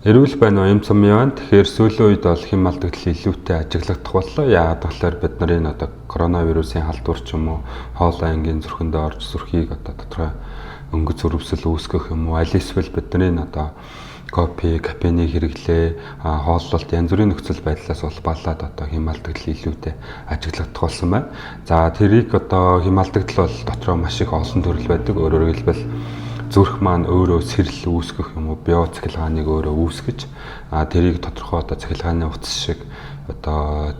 Эрүүл байна уу, эм цом байна. Тэгэхээр сүүлийн үед бол хэм алдагдал илүүтэй ажиглагдах боллоо. Яагаад гэвэл бид нарын одоо коронавирусын халдвар ч юм уу, хоолой ангийн зүрхэндээ орж зүрхийг одоо тодорхой өнгөц өрөвсөл үүсгэх юм уу, аль эсвэл бидний одоо кофе, кофений хэрэглээ, хооллолт, янз бүрийн нөхцөл байдлаас улбаалаад одоо хэм алдагдал илүүтэй ажиглагдах болсон байна. За, тэрийг одоо хэм алдагдал бол дотроо маш их олон төрөл байдаг. Өөрөөр хэлбэл, зүрх маань өөрөө сэрэл үүсгэх юм уу, био цахилгааныг өөрөө үүсгэж, тэрийг тодорхой одоо цахилгааны утас шиг одоо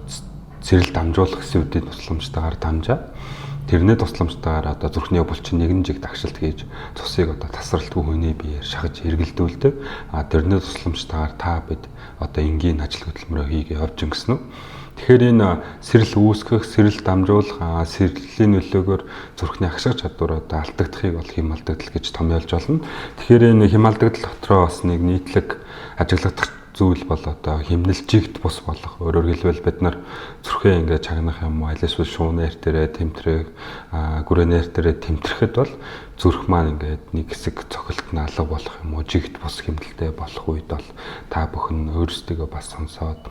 сэрэл дамжуулах хэсүүдийн тусламжтайгаар дамжаад, тэрний тусламжтайгаар одоо зүрхний булчин нэгэн жиг дагшилт хийж, цусыг одоо тасралтгүй хүний биеэр шахаж эргэлдүүлдэг. Тэрний тусламжтайгаар та бид одоо энгийн ажил хөдөлмөрөө хийгээ явж гисэн үү. Тэгэхээр энэ сэрэл үүсгэх, сэрэл дамжуулах, сэрлийн нөлөөгөөр зүрхний агших чадвар одоо алдагдахыг бол хэм алдагдал гэж томьёолж болно. Тэгэхээр энэ хэм алдагдал дотроо бас нэг нийтлэг ажиглагдах зүйл бол одоо хэмнэл жигд бус болох. Өөрөөр хэлбэл, бид нар зүрхээ ингээд чагнах юм уу, аль эсвэл шууны артериа тэмтрэх, гүрээний артериа тэмтрэхэд бол зүрх маань ингээд нэг хэсэг цохилт нь алга болох юм уу, жигд бус хэмнэлтэй болох үед бол та бүхэн өөрсдийгөө бас сонсоод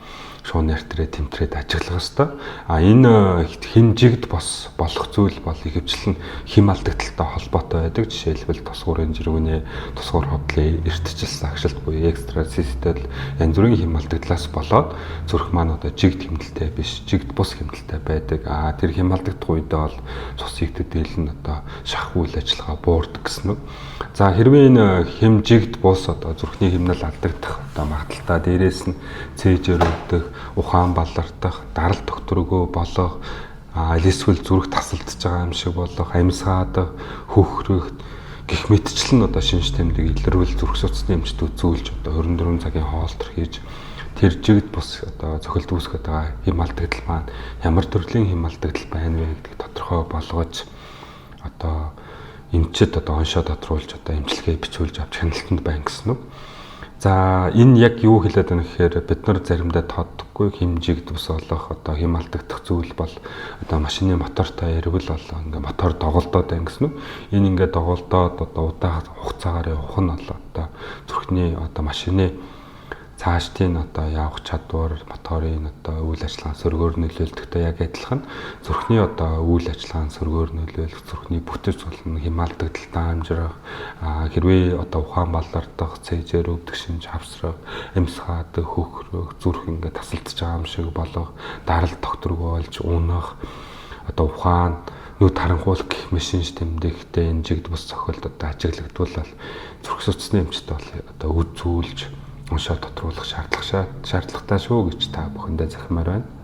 шууны артериа тэмтрээд ажиглах ёстой. Энэ хэм жигд бос болох зүйл бол ихэвчлэн хэм алдагдaltaй холбоотой байдаг. Жишээлбэл, тусгуурын жиргүүний тусгуур ховдлын эртчилсэн агшилт буюу extrasystole, янз бүрийн хэм алдагдлаас болоод зүрх маань одоо жигд хэмнэлтэй биш, жигд бус хэмнэлтэй байдаг. Тэр хэм алдагдах үедээ бол цус игдэдэл нь одоо шах үйл ажиллагаа буурдаг гэсэн үг. За, хэрвээ энэ хэм жигд бус, одоо зүрхний хэмнэл алдагдах одоо магадлалтай, дээрээс нь цээжээр өвдөх, ухаан балартах, дарал тогтворгүй болох, аль эсвэл зүрх тасалдаж байгаа юм шиг болох, амьсгаадах, хөхрөх гэх мэтчлэн одоо шинж тэмдэг илэрвэл зүрх судасны эмчид үзүүлж, одоо 24 цагийн хоолтор хийж, тэр жигд бус одоо цохилт үүсгэж байгаа хэм алдагдал маань ямар төрлийн хэм алдагдал байна вэ гэдгийг тодорхой болгож, одоо эмчид одоо оншоо тодруулж, одоо эмчилгээ бичүүлж авч хяналтанд байна гэсэн үг. За, энэ яг юу хэлээд байна гэхээр бид нар заримдаа тоддоггүй хэмжигд бус болох, одоо хэм алдагдах зүйл бол одоо машины мотортой ярил бол ингээ мотор доголдоод байна гэсэн үг. Энэ ингээ доголдоод одоо удаан хугацаагаар явах нь бол одоо зүрхний одоо машины цаашдын одоо явах чадвар, моторын одоо үйл ажиллагаа сөргөөр нөлөөлдөхтэй яг адилхан зүрхний одоо үйл ажиллагаанд сөргөөр нөлөөлөх, зүрхний бүтэц болно, хэм алдагдалтай амжирах, хэрвээ одоо ухаан балардах, цээжээр өвдөх шинж хавсрах, амьсгаадаг, хөхрөх, зүрх ингээд тасалдаж байгаа юм шиг болох, даралт тогтворгүй болж унах, одоо ухаан нүд харанхуулах гэх мэт шинж тэмдэгтэй энэ жигд бус цохилт одоо ажиглагдвал бол зүрх судасны эмчит бол одоо үзүүлж, уншаад тодруулах шаардлагатай шүү гэж та бүхэндээ захимаар байна.